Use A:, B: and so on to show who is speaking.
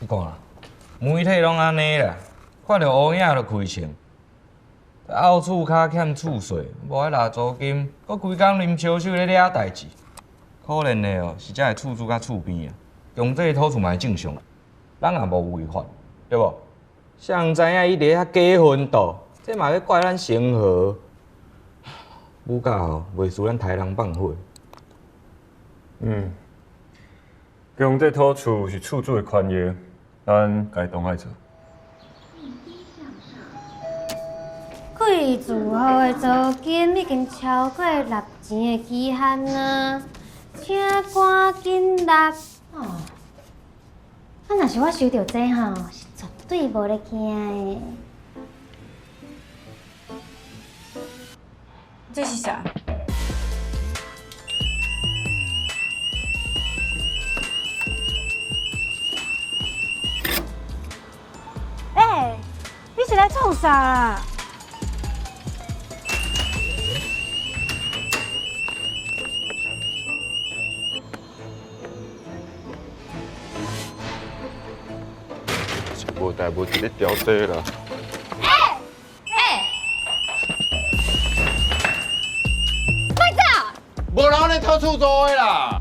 A: 你看啦，媒體攏按呢啦，看著烏影就開槍。漚厝跤欠厝稅，無愛納租金，閣規工啉燒酒咧掠代誌。可憐的哦，是遮的厝主佮厝邊啊，強制討厝嘛會正常，咱也無違法，對無？誰人知影伊佇遐假昏倒，這嘛欲怪咱成和。母教吼，袂輸咱刣人放火。
B: 嗯，強制討厝是厝主的權益，咱該當愛做。
C: 貴住戶的租金已經超過納錢的期限啊，請趕緊納。哦，啊，若是我收著這吼，是絕對無咧驚的。
D: 這是啥？欸，你是來創啥啊？
E: 無代無誌咧調底啦！
C: 欸欸，莫走！
E: 無人咧討厝租的啦！